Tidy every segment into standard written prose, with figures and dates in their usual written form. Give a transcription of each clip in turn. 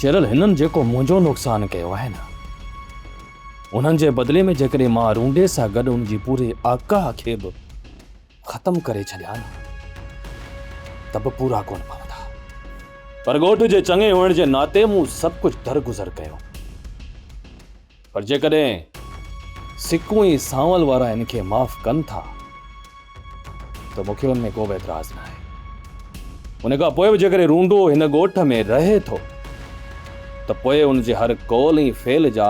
شيرل هنن جيڪو منهنجو نقصان ڪيو آهي نه، انهن جي بدلي ۾ جيڪڏهن مان رونڊي سان گڏ ان جي پوري آڪهه کي به ختم ڪري ڇڏيان نه ته به پورا ڪونه پوندا. پر ڳوٺ جي چڱي هئڻ جي ناتي مون سڀ ڪجهه درگذر ڪيو. پر جيڪڏهن سڪون ۽ سانول وارا هن کي معاف ڪن ٿا ته مون کي ان ۾ ڪو به اعتراض ناهي. ان کان پوء به جيڪڏهن رونڊو هن ڳوٺ ۾ رهي ٿو ته پوء ان جي هر قول ۽ فعل جا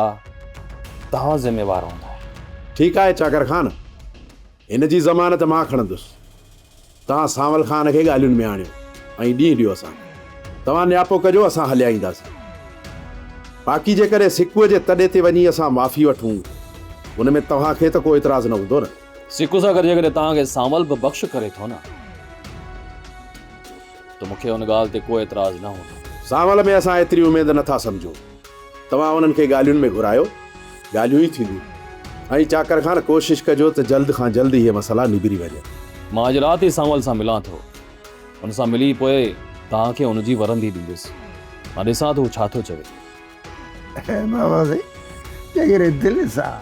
توهان ذميوار هوندؤ. ٺيڪ آهي چاڪر خان، هن جي ضمانت مان کڻندس. توهان سانول خان کي ڳالهين ۾ آڻيو ۽ ڏينهن ڏيو اسان کي. توهان نياپو ڪجو اسان هليا اينداسين. باقي جيڪڏهن سڪوء جي تڏي تي وڃي اسان معافي وٺون ان ۾ توهان کي ته ڪو اعتراض نه هوندو نه؟ سڪو سان گڏ جيڪڏهن توهان کي سانول به بخش ڪري ٿو نه ته مون کي ان ڳالهه تي ڪو اعتراض نه هوندو. سانول ۾ اسان ايتري اميد نه ٿا سمجهون. توهان انهن کي ڳالهين ۾ گهرايو، ڳالهيون ئي ٿينديون. ۽ چاڪر خان ڪوشش ڪجو ته جلد کان جلد اهي مسئلا نبري وڃن. مان اڄ رات ئي سانول سان ملان ٿو. ان سان ملي پوء توهان کي ان جي ورندي ڏيندس. مان ڏسان ٿو هو ڇا ٿو چوي. بابا سائين جيڪڏهن دل سان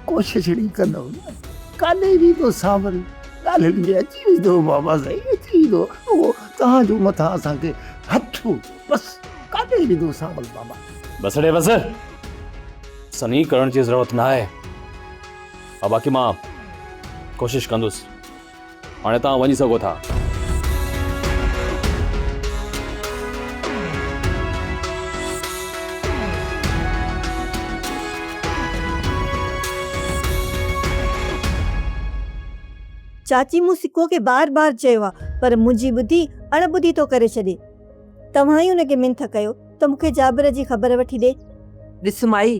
ڪوشش اهڙي ڪندؤ نه ڪاڏي ويندو سانول ڳالهين ۾ اچي ويندو بابا سائين اچي ويندو رڳو توهان جو مٿان اسان کي هٿ بس ڪاڏي ويندو سانول بابا. بس ڙي بس سني ڪرڻ جي ضرورت ناهي ها باقي مان ڪوشش ڪندس. هاڻي توهان وڃي سگهو ٿا. چاچي مون سڪوء کي بار بار چيو آ پر منهنجي ٻڌي اڻ ٻڌي ٿو ڪري ڇڏي. توهان ئي ان کي منٿ ڪيو ته مون کي جابر جي خبر وٺي ڏي. ڏس مائي!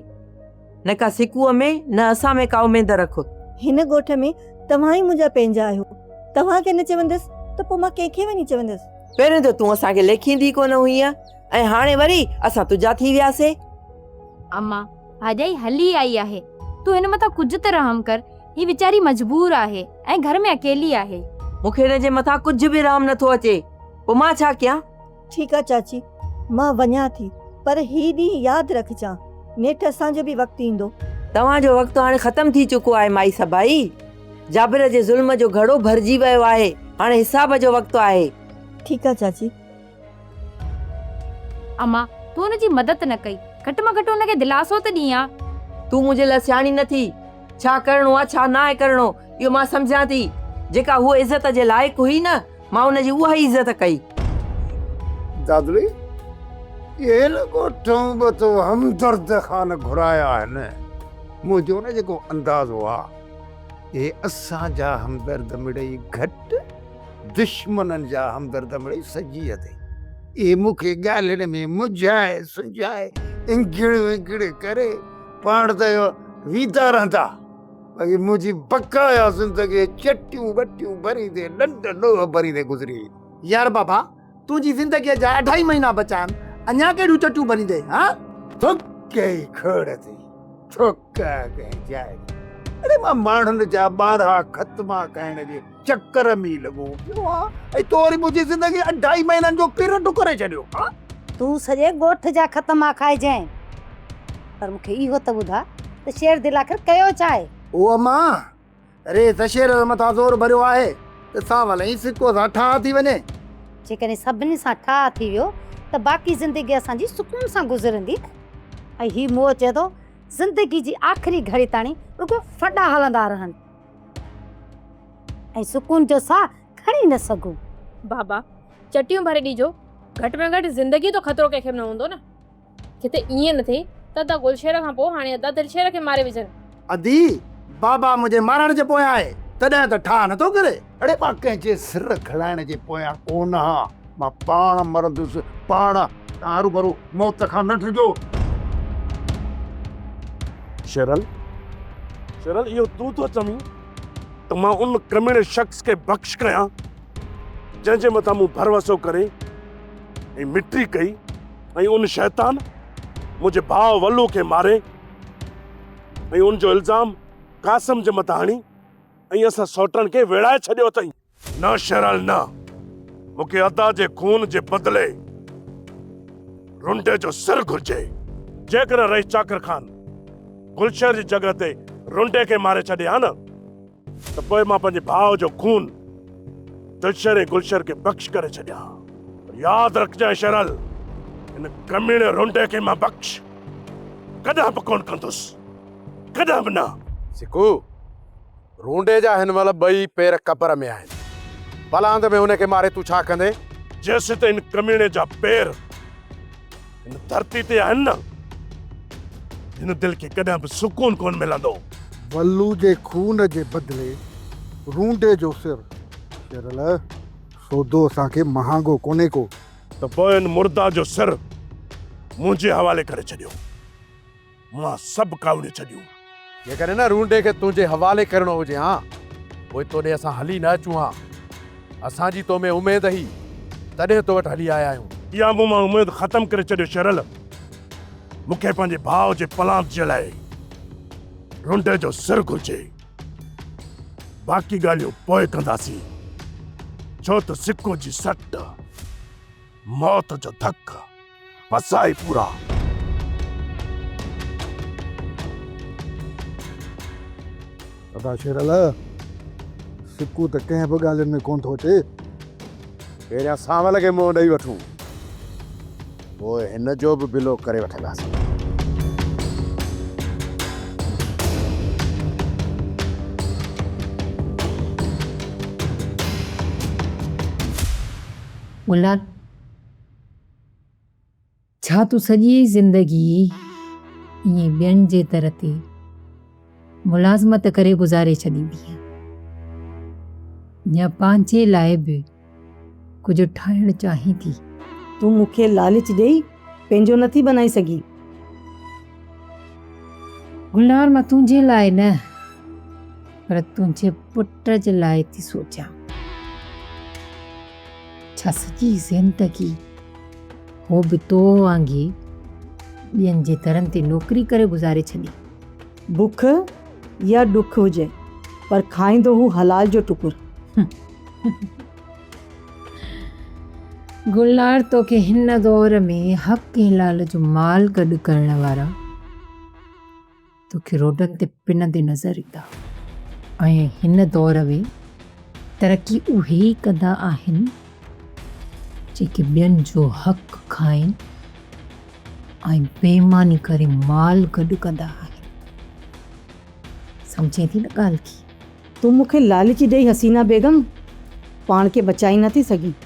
نه ڪا سڪوء ۾ نه اسان ۾ ڪا اميد رک. هن ڳوٺ ۾ توهان ئي منهنجا پنهنجا آهيو. توهان کي نه چوندس ته پوء مان ڪنهن کي وڃي چوندس. پهريون ته تون اسان کي ليکيندي ئي ڪونه هئينء ۽ هاڻي وري اسان تنهنجا ٿي وياسي. اما، ڀاڄائي هلي آئي آهي. تون هن مٿان ڪجهه ته رحم ڪر. هي ويچاري مجبور آهي ۽ گهر ۾ اڪيلي آهي. مون کي هن جي مٿان ڪجهه به رحم نٿو اچي. پوء مان ڇا ڪيان؟ ٺيڪ آ چاچي، مان وڃان ٿي، پر هي ڏينهن ياد رکجان، نيٺ اسان جو به وقت ايندو. توهان جو وقت هاڻي ختم ٿي چڪو آهي مائي سڀائي. جابر جي ظلم جو گهڙو ڀرجي ويو آهي، هاڻي حساب جو وقت آهي. ٺيڪ آ چاچي. اما، تون هن جي مدد نه ڪئي، گهٽ مان گهٽ هن کي دلاسو ته ڏين ها. تون منهنجي لاء سياڻي نه ٿي. ڇا ڪرڻو آ ڇا ناهي ڪرڻو، اهو مان سمجهان ٿي. جيڪا هوء عزت جي لائق هئي نه، مان ان جي اها ئي عزت ڪئي. دادلي، اهي نه ڳوٺئون به تو همدرد خان گهرايا آهن. منهنجو نه جيڪو اندازو آ، اهي اسان جا همدرد مڙئي گهٽ، دشمنن جا همدرد مڙئي سجي اٿئي. اهي مون کي ڳالهين ۾ منجهائي سنجهائي، انگڙ ونگڙ ڪري پاڻ ته ويندا رهندا. باقي منهنجي بقايا زندگي چٽيون ٻٽيون ڀريندي ڏنڊ ڏوهه ڀريندي گذري ويندي. يار بابا تنهنجي زندگيء جا اڍائي مهينا بچا آهن اڃا ڪهڙيون چٽيون ڀريندين ها؟ ٿڪ ئي کوڙ اٿئي ٿڪ ڪنهن جاء جي. اڙي مان ماڻهن جا ٻارها ختما کائڻ جي چڪر ۾ ئي لڳو پيو آهيان ۽ تو وري منهنجي زندگي اڍائي مهينن جو پيرڊ ڪري ڇڏيو ها؟ تون سڄي ڳوٺ جا ختما کائجانء پر مون کي اهو ته ٻڌاء ته شير دل آخر ڪيو ڇا آهي؟ او امان! ريس شير مٿان زور ڀريو آهي ته سانول ۽ سڪوء سان ٺاهه ٿي وڃي. جيڪڏهن سڀني سان ٺاهه ٿي ويو ته باقي زندگي اسان جي سڪون سان گذرندي نه. ۽ هي موهه چئي ٿو زندگي جي آخري گهڙي تاڻي رڳو ڦڏا هلندا رهن ۽ سڪون جو ساهه کڻي نه سگهون. بابا! چٽيون ڀري ڏجو، گهٽ ۾ گهٽ زندگيء جو خطرو ڪنهن کي به نه هوندو نه. ڪٿي ائين نه ٿئي ته ادا گلشير کان پوء هاڻي ادا دلشير کي ماري وجهن. ادي، بابا منهنجي مارڻ جي پويان آهي، تڏهن ته ٺاهه نٿو ڪري. اڙي مان ڪنهن جي سر کڻائڻ جي پويان ڪونه هان، مان پاڻ مرندس، پاڻ. توهان هروڀرو موت کان نه ڊڄو. شيرل، شيرل اهو تون ٿو چوين ته مان ان ڪميڻي شخص کي بخش ڪيان، جنهن جي مٿان مون ڀروسو ڪري ۽ مٽي ڪئي ۽ ان شيطان منهنجي ڀاء ولو کي ماري ۽ ان جو الزام قاسم جي مٿان هڻي ۽ اسان سئوٽن کي ويڙهائي ڇڏيو اٿئي. نه شيرل نه، مون کي ادا جي خون جي بدلي رنڊي جو سر گهرجي. جيڪڏهن رئيس چاڪر خان گلشير جي جڳهه تي رنڊي کي ماري ڇڏي ها نه ته پوء مان پنهنجي ڀاء جو خون دلشير ۽ گلشير کي بخش ڪري ڇڏيان ها. پر ياد رکجانء شيرل، هن ڪميڻي رنڊي کي مان بخش ڪڏهن به ڪونه ڪندس، ڪڏهن به نه. سڪو، رونڊي جا هن مهل ٻئي پير قبر ۾ آهن. پلاند ۾ هن کي ماري تون ڇا ڪندين؟ جيسيتائين هن ڪميڻي جا پير هن ڌرتي تي آهن نه، هن دل کي ڪڏهن به سڪون ڪونه ملندو. ولو جي خون جي بدلي رونڊي جو سر. شيرل، سودو اسان کي مهانگو ڪونهي ڪو. ته پوء هن مرده جو سر منهنجي حوالي ڪري ڇڏيو. مان سڀ ڪاوڙيون ڇڏيون. جيڪڏهن نه رونڊي کي تنهنجي حوالي ڪرڻو هجي ها، پوء توڏي اسان هلي نه اچون ها. اسان جي تو ۾ اميد هئي، تڏهن تو وٽ هلي آيا آهيون. اها مون مان اميد ختم ڪري ڇڏيو شيرل. مون کي پنهنجي ڀاء جي پلاند جي لاء رونڊي جو سر گهرجي. باقي ڳالهيون پوء ڪنداسين، ڇو ته سڪو جي سٽ، موت جو ڌڪ. پسائي پورا. ادا شيرل، سڪو ته ڪنهن به ڳالهين ۾ ڪونه ٿو اچي. پهريان سانول کي منهن ڏئي وٺون، پوء هن جو به بلو ڪري وٺنداسين. گلال، ڇا تون سڄي زندگي ائين ٻين جي در تي ملازمت ڪري گذاري ڇڏيندينء يا پنهنجي لاء به ڪجهه ٺاهڻ چاهين ٿي؟ تون مون کي لالچ ڏيئي پنهنجو نٿي بنائي سگهين. گلنار مان تنهنجي لاء نه پر تنهنجي پٽ جي لاء ٿي سوچيان. ڇا سڄي زندگي هو به تو وانگي ٻين جي درن تي نوڪري ڪري گذاري ڇڏي؟ بک يا ڏک هجي پر کائيندو هو حلال جو ٽڪر. گلنار توکي هن دور ۾ حق حلال جو مال گڏ ڪرڻ وارا توکي روڊن تي پنندي نظر ايندا ۽ هن دور ۾ ترقي اهي ئي ڪندا آهن جيڪي ٻين جو حق کائين ۽ بيماني ڪري مال گڏ ڪندا آهن. سمجهين ٿي نه ڳالهه کي؟ تون مون کي لالچ ڏئي حسينه بيگم پاڻ کي بچائي نه ٿي سگهين.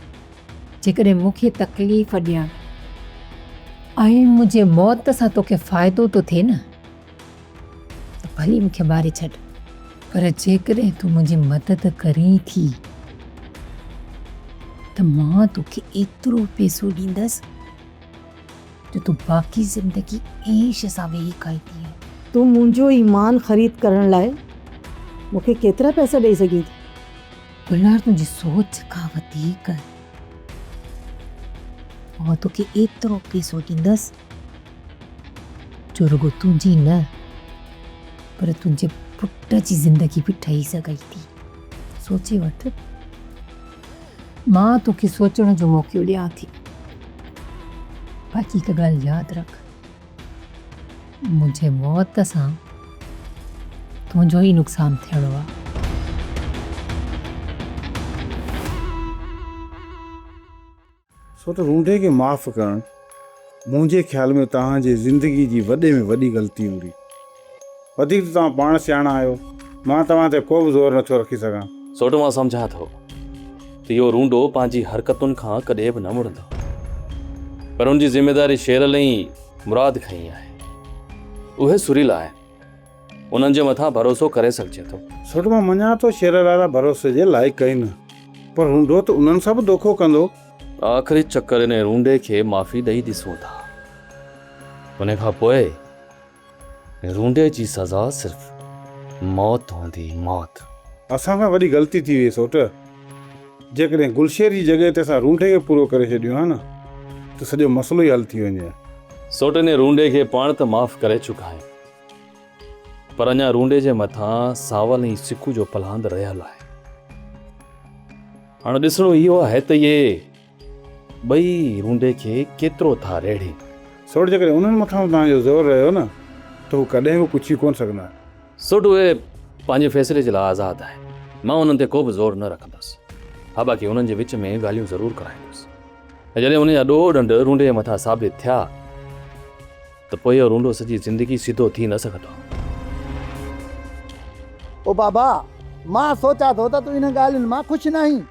جيڪڏهن مون کي تڪليف ڏيڻ ۽ منهنجي موت سان توکي فائدو ٿو ٿئي نه ته ڀلي مون کي ماري ڇڏ، پر جيڪڏهن تون منهنجي مدد ڪرين ٿي ته مان توکي ايترو پئسو ڏيندس جو تون باقي زندگي عيش سان ويهي کائيندينء. تون منهنجو ايمان خريد ڪرڻ لاء مون کي ڪيترا پئسا ڏئي سگهين ٿي؟ گلنار تنهنجي سوچ کان وڌيڪ مان توکي ايترو پئسو ڏيندس جو رڳو تنهنجي نه پر تنهنجي پٽ جي زندگي به ٺهي سگهي ٿي. سوچي وٺ. مان توکي سوچڻ جو موقعو ڏيان ٿي. باقي هڪ ڳالهه ياد رک، منهنجي موت سان تنهنجو ئي نقصان ٿيڻو آهي. سو ته رونڊي کي معاف ڪرڻ منهنجي خيال ۾ توهان جي زندگي جي وڏي ۾ وڏي غلطي هوندي. وڌيڪ ته توهان پاڻ سياڻا آهيو، مان توهان تي ڪو به زور نٿو رکي سگهان. سوٽ مان سمجهان ٿو ته اهو رونڊو پنهنجي حرڪتن کان ڪڏهن به نه مڙندو پر ان جي ذميداري شيرل ۽ مراد کنئي آهي. اهي سريلا آهن. انهن جي مٿان ڀروسو ڪري سگهجي ٿو. سوٽ مان مڃان ٿو شيرل وارا ڀروسي جي لائق آهن پر رونڊو ته انهن سان به دوکو ڪندو. آخري چڪر ان رونڊي کي معافي ڏئي ڏسون ٿا. ان کان پوء رونڊي جي سزا صرف موت هوندي موت. اسان کان وڏي غلطي ٿي وئي سوٽ. جيڪڏهن گلشير جي جڳهه تي اسان رونڊي کي پورو ڪري ڇڏيون ها نه ته سڄو مسئلو ئي حل ٿي وڃي ها. سوٽ ان رونڊي کي پاڻ ته معاف ڪري چڪا آهيون. پر اڃا رونڊي جي مٿان ساول ۽ سڪو جو پلاند رهيل آهي. هاڻ ڏسڻو اهو آهي ته اهي ٻئي رونڊي کي ڪيترو ٿا ريڙهين. سوٽ جيڪڏهن انهن مٿان به توهان جو زور رهيو نه ته هو ڪڏهن به پڇي ڪونه سگهندا. سوٽ اهي پنهنجي فيصلي جي لاء آزاد آهن. مان انهن تي ڪو به زور نه رکندس. ها باقي انهن جي وچ ۾ ڳالهيون ضرور ڪرائيندس. ۽ جڏهن انهن جا ڏوهه ڏنڊ رونڊي جي مٿان ثابت ٿيا ته پوء اهو رونڊو سڄي زندگي سڌو ٿي نه سگهندو. او بابا، مان سوچان ٿو ته تون انهن ڳالهين مان خوش ناهين.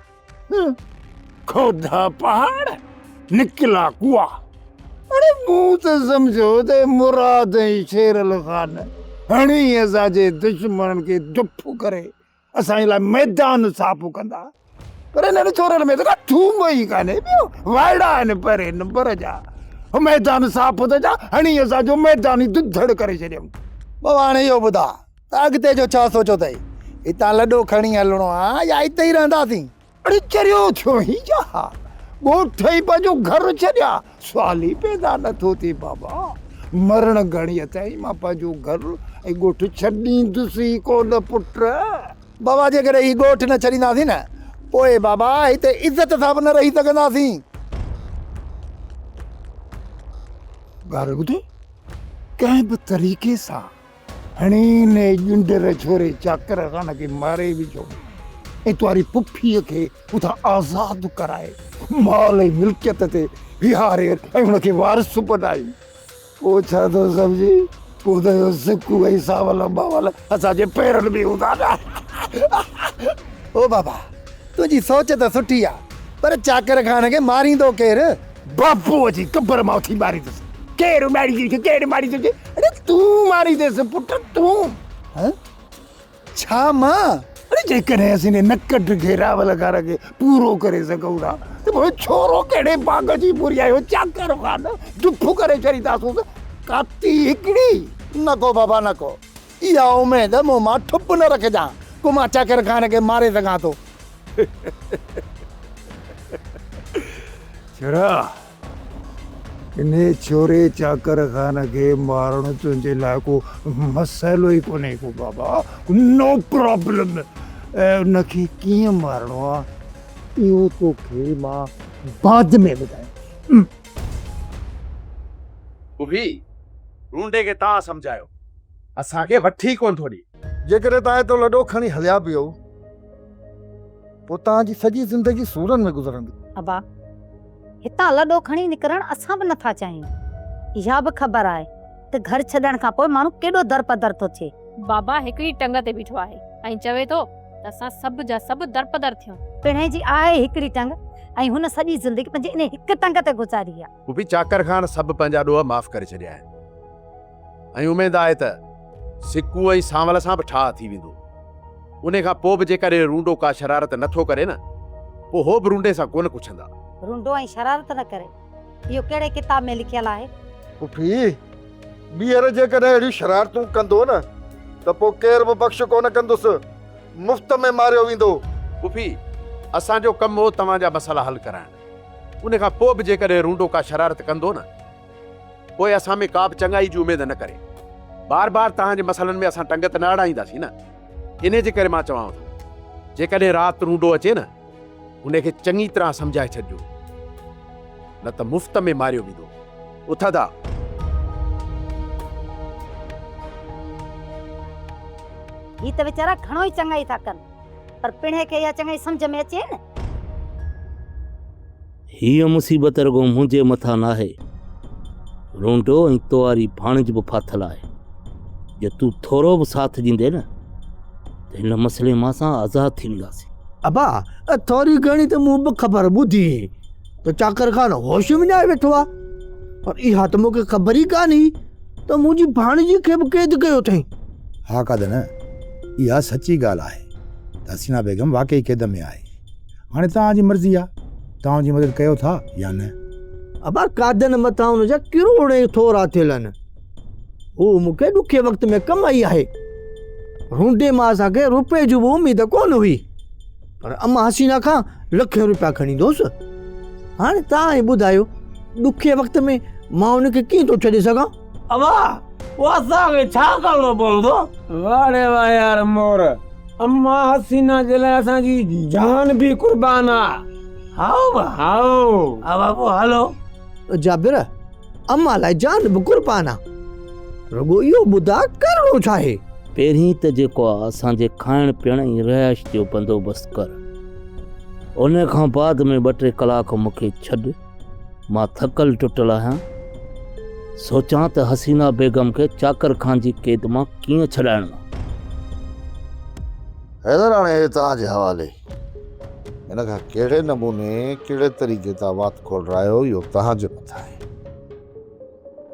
کودا پهاڙ، نڪلا ڪوئا. اڙي مون ته سمجهيو ته مراد ۽ شيرل خان هڻي اسان جي دشمنن کي دڦ ڪري اسان جي لاء ميدان صاف ڪندا، پر انهن ڇورن ۾ ته ڪا ٿوم ئي ڪانهي، ٻيو وائڙا آهن پهرين نمبر جا. ميدان صاف ته ڇا، هڻي اسان جو ميدان ئي ڌڌڙ ڪري ڇڏيائون. بابا هاڻي اهو ٻڌاء ته اڳتي جو ڇا سوچيو اٿئي؟ هتان لڏو کڻي هلڻو آ يا هتي ئي رهنداسين؟ اڙي چريو ٿيو آهين ڇا؟ ڳوٺ ئي پنهنجو گهر ڇڏيان؟ سوال ئي پيدا نٿو ٿئي بابا. مرڻ گهڙيء تائين مان پنهنجو گهر ۽ ڳوٺ ڇڏيندس ئي ڪونه پٽ. بابا جيڪڏهن هي ڳوٺ نه ڇڏينداسين نه پوء بابا هتي عزت سان به نه رهي سگهنداسين. ڳالهه ٻڌ، ڪنهن به طريقي سان هڻي انهيء ڄنڊر ڇوري چاڪر خان کي ماري وجهو ۽ تواري پڦيء کي اتان آزاد ڪرائي مال ۽ ملڪيت تي ويهاري ۽ هن کي وارث بنائي. پوء ڇا ٿو سمجهين؟ پوء ته اهو سڪو ۽ ساول ٻاول اسان جي پيرن ۾ هوندا نه. او بابا، تنهنجي سوچ ته سٺي آ، پر چاڪر خان کي ماريندو ڪير؟ بابو اچي قبر مان اٿي ماريندس. ڪير ماريندس، ڪير ماريندس؟ اڙي تون ماريندس پٽ تون. هه؟ ڇا مان؟ اڙي جيڪڏهن اسين ان نڪ ڊگهي راول خان کي پورو ڪري سگهون ٿا ته پوء ڇورو ڪهڙي باغ جي پوري آهيو چاڪر خان دڦ ڪري ڇڏينداسونس ڪاتي هڪڙي. نه ڪو بابا نه ڪو. اها اميد مون مان ٺپ نه رکجان ڪو مان چاڪر خان کي ماري سگهان ٿو. ڇورا! انهي ڇوري چاڪر خان کي مارڻ تنهنجي لاء ڪو مسئلو ئي ڪونهي ڪو بابا نو پرابلم ان کي ڪيئن مارڻو آ اهو توکي مان بعد ۾ ٻڌايان. ڀوڀي، رونڊي کي توهان سمجهايو. اسان کي وٺي ئي ڪونه ٿو ڏئي. جيڪڏهن توهان هتان لڏو کڻي هليا به ويو پوء توهان جي سڄي زندگي سورن ۾ گذرندي. ابا، هتان لڏو کڻي نڪرڻ اسان به نٿا چاهيون. اها به خبر آهي ته گهر ڇڏڻ کان پوء ماڻهو ڪيڏو درپدر ٿو ٿئي. بابا هڪڙي ٽنگ تي بيٺو آهي ۽ چوي ٿو ته اسان سڀ جا سڀ درپدر ٿيون. پڻهين جي آهي هڪڙي ٽنگ ۽ هن سڄي زندگي پنهنجي انهي هڪ ٽنگ تي گذاري آهي. پڦي چاڪر خان سڀ پنهنجا ڏوهه معاف ڪري ڇڏيا آهن. ۽ اميد آهي ته سڪو ۽ سانول سان به ٺاهه ٿي ويندو. انهي کان پوء به جيڪڏهن رونڊو ڪا شرارت نه ٿو ڪري نه، پوء هو به رونڊي سان ڪونه ڪڇندا. رونڊو ۽ شرارت نه ڪري، اهو ڪهڙي ڪتاب ۾ لکيل آهي؟ پڦي، ٻيهر جيڪڏهن اهڙيون شرارتون ڪندو نه ته پوء ڪير به بخش ڪونه ڪندس، مفت ۾ ماريو ويندو. پڦي، اسان جو ڪم هو توهان جا مسئلا حل ڪرائڻ. انهي کان پوء به جيڪڏهن رونڊو ڪا شرارت ڪندو نه، پوء اسان ۾ ڪا به چڱائي جي اميد نه ڪري. بار بار توهان جي مسئلن ۾ اسان ٽنگ ته نه اڙائينداسين نه. انهي جي ڪري مان چوانو ٿو، جيڪڏهن رات رونڊو اچي نه، انهي کي چڱي طرح سمجهائي ڇڏجو، نه ته مفت ۾ ماريو ويندو. اٿ ادا. هي ته ويچارا گهڻو ئي چڱائي ٿا ڪن. پر پڻهين کي اها چڱائي سمجهه ۾ اچي نه. هيء مصيبت رڳو منهنجي مٿان ناهي، رونڊو ۽ تواري ڀاڻج به ڦاٿل آهي. جي تون ٿورو به ساٿ ڏيندين نه ته هن مسئلي مان اسان آزاد ٿي وينداسين. ابا، ٿوري گهڻي ته مون به خبر ٻڌي هئي ته چاڪر خان هوش وڃائي ويٺو آهي، پر اها ته مون کي خبر ئي ڪانه هئي ته منهنجي ڀاڻيجي کي به قيد ڪيو اٿئين. ها قادن، اها سچي ڳالهه آهي ته حسينه بيگم واقعي قيد ۾ آهي. هاڻي توهان جي مرضي آهي، توهان ان جي مدد ڪيو ٿا يا نه. ابا قادن مٿان ان جا ڪروڙين ٿورا ٿيل آهن. هو مون کي ڏکي وقت ۾ ڪم آئي آهي. رونڊي مان اسان کي روپئي جي به اميد ڪونه هئي، پر امان حسينه کان لکين روپيا کڻي ايندو هوس. هاڻي توهان ئي ٻڌايو، ڏکي وقت ۾ مان ان کي ڪيئن ٿو ڇڏي سگهان؟ ابا، پوء اسان کي ڇا ڪرڻو پوندو؟ واهه ڙي واهه يار مور، امان حسينه جي لاء اسان جي جان به قربان آ. هائو با هائو. ها بابو هلو. جابر، امان لاء جان به قربان آ. رڳو اهو ٻڌاء ڪرڻو ڇا آهي؟ پهرين ته جيڪو آ اسان جي کائڻ پيئڻ ۽ رهائش جو بندوبست ڪر. ان کان بعد ۾ ٻه ٽي ڪلاڪ مون کي ڇڏ. مان ٿڪل ٽٽل آهيان. سوچان ته حسينا بيگم کي چاڪر خان جي قيد مان ڪيئن ڇڏائڻو آ. حيدر هاڻي هي توهان جي حوالي. هن کان ڪهڙي نموني ڪهڙي طريقي تان وات کولرايو اهو توهان جي مٿان آهي.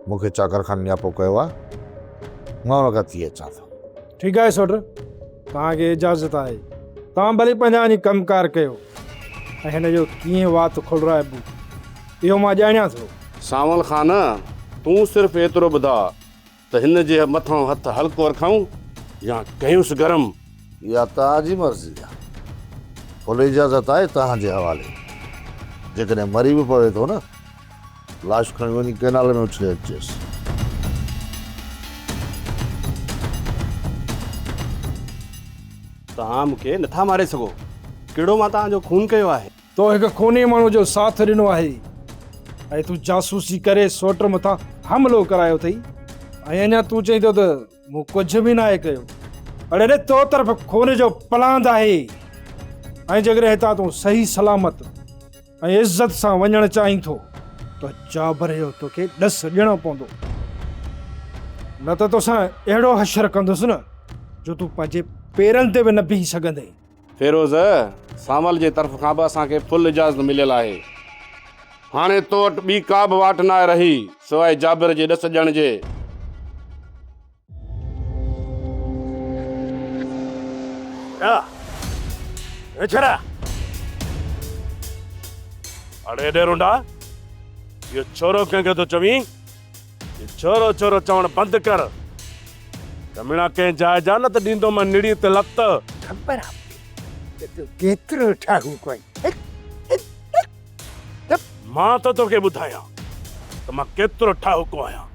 مون کي چاڪر خان نياپو ڪيو آهي، مان ان کان ٿي اچان ٿو. ٺيڪ آهي سوٽ، توهان کي اجازت آهي. توهان ڀلي پنهنجا وڃي ڪم ڪار ڪيو ۽ هن جو ڪيئن وات کولرائبو اهو مان ڄاڻيان ٿو. سانول خان، تون صرف ايترو ٻڌاء ته هن جي مٿان هٿ هلڪو رکون يا ڪيونس گرم. اها توهان جي مرضي آهي. فل اجازت آهي توهان جي حوالي. جيڪڏهن مري به پوي ٿو نه، لاش کڻي وڃي ڪئنال ۾ اڇلي اچجيس. توهان مون کي نٿا ماري سگهو. ڪهڙو مان توهان جو خون ڪيو آهي؟ تو هڪ خوني ماڻهو جو ساٿ ڏنو آهي ۽ تون جاسوسي ڪري سوٽ مٿان حملو ڪرايو اٿئي ۽ اڃا تون چئين ٿو ته مون ڪجهه به ناهي ڪيو. اڙي ڙي تو طرف خون جو پلاند آهي ۽ جيڪڏهن هتان تون صحيح سلامت ۽ عزت سان وڃڻ چاهين ٿو ته جابر جو توکي ڏس ڏيڻو پوندو نه ته توسان اهڙو حشر ڪندس نه جو تون پنهنجي پيرن تي به نه بيهي سگهندين. فيروز، سانول جي طرف کان به اسان کي فل اجازت مليل آهي. هاڻي تو وٽ ٻي ڪا به واٽ ناهي رهي، سواء جابر جي ڏس ڏيڻ جي. ڇڙا! اڙي ڏي رونڊا، اهو ڇورو ڪنهن کي ٿو چوين؟ هي ڇورو ڇورو چوڻ بند ڪر. ڪميڻا ڪنهن جاء جا نه ته ڏيندومانء نڙيء تي لت. خبر آ مونکي ته تون ڪيترو ٺاهوڪو آهين. مان ٿو توکي ٻڌايان ته مان ڪيترو ٺاهوڪو آهيان.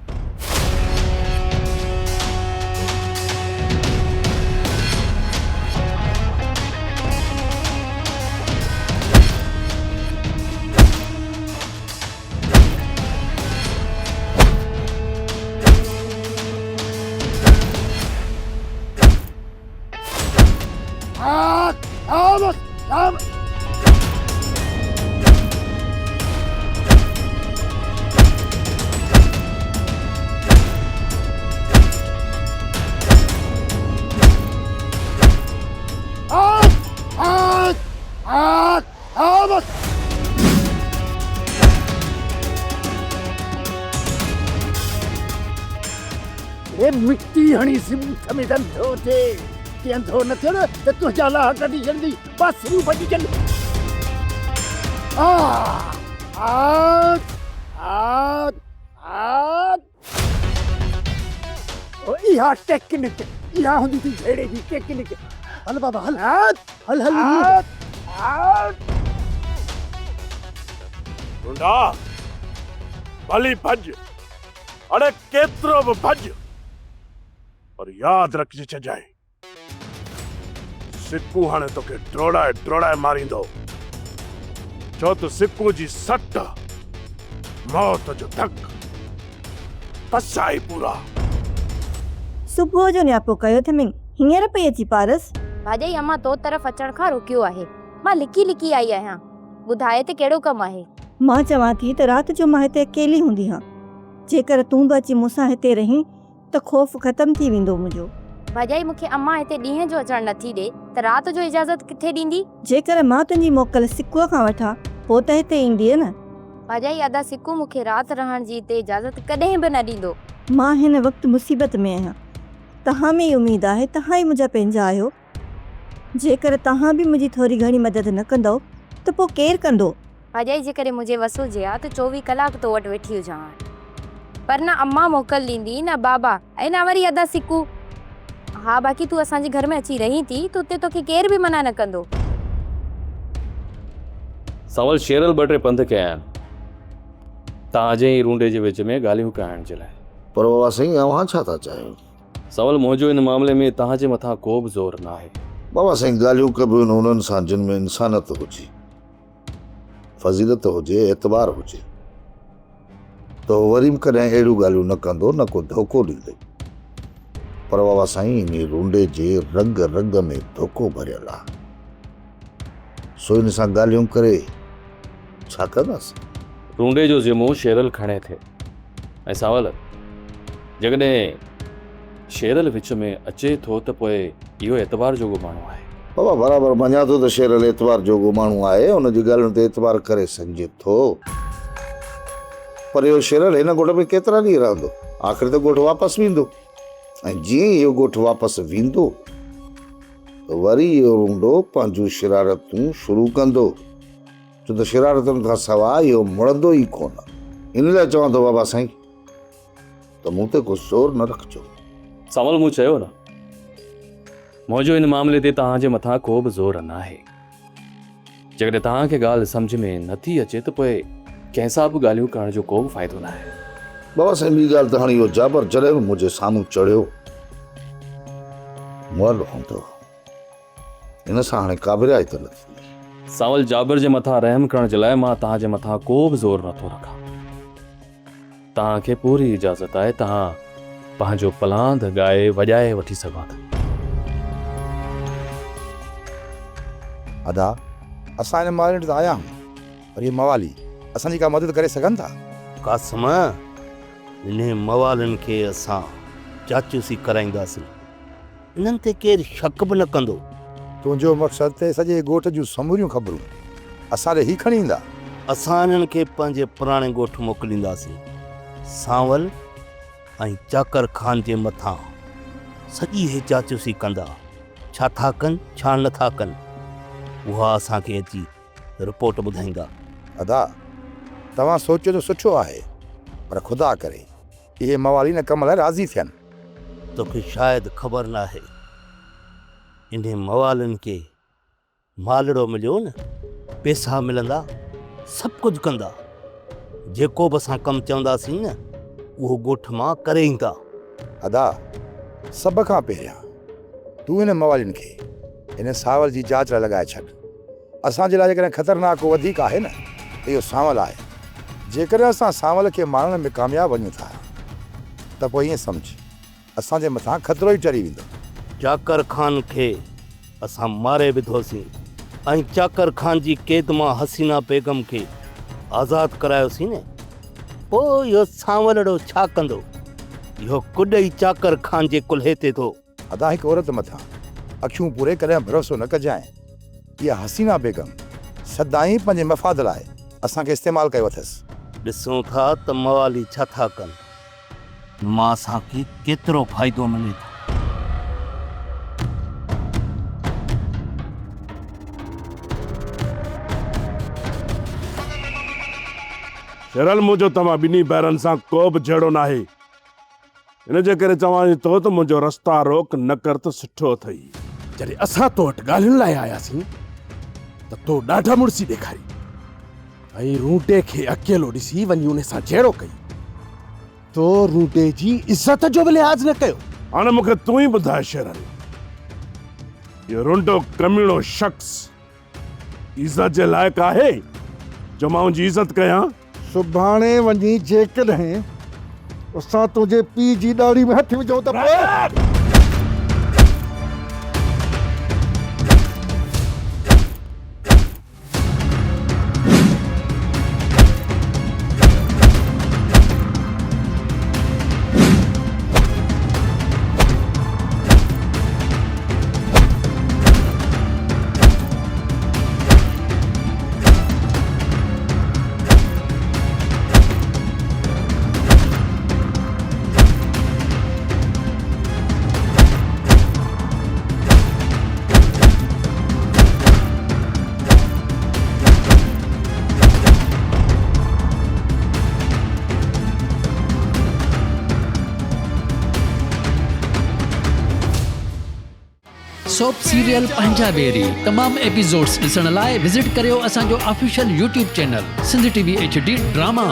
اي مٽي هڻي سبوٿ ۾ ته انڌو ٿئي، جي انڌو نه ٿيو نه ته تنهنجا لاهه ڪڍي ڇڏندي، باسريون ڀڄي ڇڏ. آ آ آ آ اها ٽيڪنڪ، اها هوندي ٿي جهيڙي جي ٽيڪنڪ. هل بابا هل، هل هل. رنڊا، ڀلي ڀڄ، اڙي ڪيترو به ڀڄ، پر ياد رکجي ڇڏجانء. سڪو هاڻي توکي ڊوڙائي ڊوڙائي ماريندو، ڇو ته سڪو جي سٽ موت جو ڌڪ پسائي ئي پورا. صبح جو نياپو ڪيو اٿمين، هينئر پئي اچي پارس. ڀاڄائي امان تو طرف اچڻ کان روڪيو آهي، مان لڪي لڪي آئي آهيان، ٻڌاء ته ڪهڙو ڪم آهي؟ مان چوان ٿي ته رات جو مان هتي اڪيلي هوندي هان، جيڪر تون به اچي مون سان هتي رهين ته خوف ختم ٿي ويندو منهنجو. ڀاڄائي مون کي امان هتي ڏينهن جو اچڻ نٿي ڏي ته رات جو اجازت ڪٿي ڏيندي؟ جيڪر مان تنهنجي موڪل سڪوء کان وٺان پوء ته هتي ايندينء نه؟ ڀاڄائي ادا سڪو مون کي رات رهڻ جي هتي اجازت ڪڏهن به نه ڏيندو. مان هن وقت مصيبت ۾ آهيان. توهان ۾ ئي اميد آهي، توهان ئي منهنجا پنهنجا آهيو. جيڪر توهان به منهنجي ٿوري گهڻي مدد نه ڪندؤ ته پوء ڪير ڪندو؟ ڀاڄائي جيڪڏهن منهنجي وس هجي ها ته 24 ڪلاڪ تو وٽ ويٺي هجان ها. پر نه امان موڪل ڏيندي نه بابا ۽ نه وري ادا سڪو. ها باقي تون اسان جي گهر ۾ اچي رهين ٿي ته اتي توکي ڪير به منع نه ڪندو. سانول شيرل ٻه ٽي پنڌ ڪيا آهن توهان جي ۽ رونڊي جي وچ ۾ ڳالهيون ڪرائڻ جي لاء. پر بابا سائين اوهان ڇا ٿا چاهيو؟ سانول منهنجو ان معاملي ۾ توهان جي مٿان ڪو به زور ناهي. بابا سائين ڳالهيون ڪبيون آهن انهن سان جن ۾ انسانيت هجي. فضيلت هجي، اعتبار هجي ته هو وري به ڪڏهن اهڙيون ڳالهيون نه ڪندو، نه ڪو ڌوڪو ڏيندو. پر بابا سائين انهي رونڊي جي رڳ رڳ ۾ ڌوڪو ڀريل آ. سو ان سان ڳالهيون ڪري ڇا ڪنداسين؟ رونڊي جو ذمو شيرل کڻي ٿي ۽ سانول جيڪڏهن شيرل وچ ۾ اچي ٿو ته پوء اهو اعتبار جوڳو ماڻهو آهي. بابا برابر مڃان ٿو ته شيرل اعتبار جوڳو ماڻهو آهي، ان جي ڳالهين تي اعتبار ڪري سگهجي ٿو. پر اهو شيرل هن ڳوٺ ۾ ڪيترا ڏينهن رهندو؟ آخر ته ڳوٺ واپس ويندو ۽ جيئن ئي اهو ڳوٺ واپس ويندو ته وري اهو رونڊو پنهنجون شرارتون شروع ڪندو. ڇو ته شرارتن کان سواء اهو مڙندو ئي ڪونه. ان لاء چوان ٿو بابا سائين ته مون تي ڪو زور نه رکجو. سانول مون چيو نه، منهنجو ان معاملي تي توهان جي مٿان ڪو به زور ناهي. جيڪڏهن توهان کي ڳالهه سمجهه ۾ نٿي اچي ته پوء ڪنهن سان به ڳالهيون ڪرڻ جو ڪو به فائدو ناهي. بابا سائين ٻي ڳالهه ته هاڻي اهو جابر جڏهن به منهنجي سامهون چڙهيو مئل هوندو. هن سان هاڻي ڪابريائي ته نه ٿيندي. سانول جابر جي مٿان رحم ڪرڻ جي لاء مان توهان جي مٿان ڪو به زور نٿو رکان. توهان کي پوري اجازت آهي توهان پنهنجو پلاند ڳائي وڄائي وٺي سگهو ٿا. ادا اسان هن مالين وٽ ته آيا آهيون پر اهي موالي اسان جي ڪا مدد ڪري سگهن ٿا؟ قاسم، انهي موالين کي اسان چاچوسي ڪرائينداسين. انهن تي ڪير شڪ به نه ڪندو. تنهنجو مقصد ته سڄي ڳوٺ جون سموريون خبرون اسان ڏي هي کڻي ايندا. اسان انهن کي پنهنجي پراڻي ڳوٺ موڪلينداسين. سانول ۽ چاڪر خان جي مٿان سڄي هي جاچوسي ڪندا. ڇا ٿا ڪن، ڇا نه ٿا ڪن، اها اسان کي اچي رپورٽ ٻڌائيندا. ادا، توهان سوچيو ته سٺو آهي، پر خدا ڪري اهي موالي ان ڪم لاء راضي ٿين. توکي شايد خبر ناهي، انهي موالين کي مالڙو مليو نه، پيسا ملندا، سڀ ڪجهه ڪندا. جيڪو به اسان ڪم چونداسين نه، اهو ڳوٺ مان ڪري ايندا. ادا، سڀ کان پهريان تون انهن موالين کي هن ساول جي جاچ لاء لڳائي ڇڏ. اسان جي لاء جيڪڏهن خطرناڪ ڪو وڌيڪ آهي نه ته اهو سانول آهي. جيڪڏهن اسان سانول کي مارڻ ۾ ڪامياب وڃون ٿا ته پوء ائين سمجهه اسان جي مٿان خطرو ئي ٽري ويندو. چاڪر خان کي اسان ماري وڌوسين ۽ چاڪر خان جي قيد مان حسينه بيگم کي آزاد ڪرايوسين نه پوء اهو سانولڙو ڇا ڪندو؟ اهو ڪڏ ئي چاڪر خان جي ڪلهي تي ٿو. ادا هڪ عورت مٿان اکيون پوري ڪڏهن ڀروسو نه ڪجانء. اها حسينه بيگم سدائين پنهنجي مفاد لاء اسان کي استعمال ڪيو اٿس. ڏسون ٿا ته موالي ڇا ٿا ڪن. مان اسان کي ڪيترو فائدو ملي ٿو. شرل منهنجو توهان ٻنهي ڀائرن سان ڪو به جهيڙو ناهي. ان جي ڪري چوان ٿو ته منهنجو رستا روڪ نه ڪر ته سٺو اٿئي. جڏهن اسان تو وٽ ڳالهين لاء آياسين ته تو ڏاڍا مڙسي ڏيکاري ۽ رونٽي کي اڪيلو ڏسي وڃي ان سان جهيڙو ڪئي. تو رونٽي جي عزت جو به لحاظ نه ڪيو. هاڻي مون کي تون ئي ٻڌاء شيرل، اهو رونٽو ڪميڻو شخص عزت جي لائق آهي جو مان ان جي عزت ڪيان؟ سڀاڻي وڃي جيڪڏهن اسان تنهنجي پيء جي ڏاڙهي ۾ هٿ وجهون ته پوء. سوپ سيريل پنهنجا ويري تمام ايپيسوڊز ڏسڻ لاء وزٽ ڪريو اسان جو official YouTube channel Sindh T V H D drama.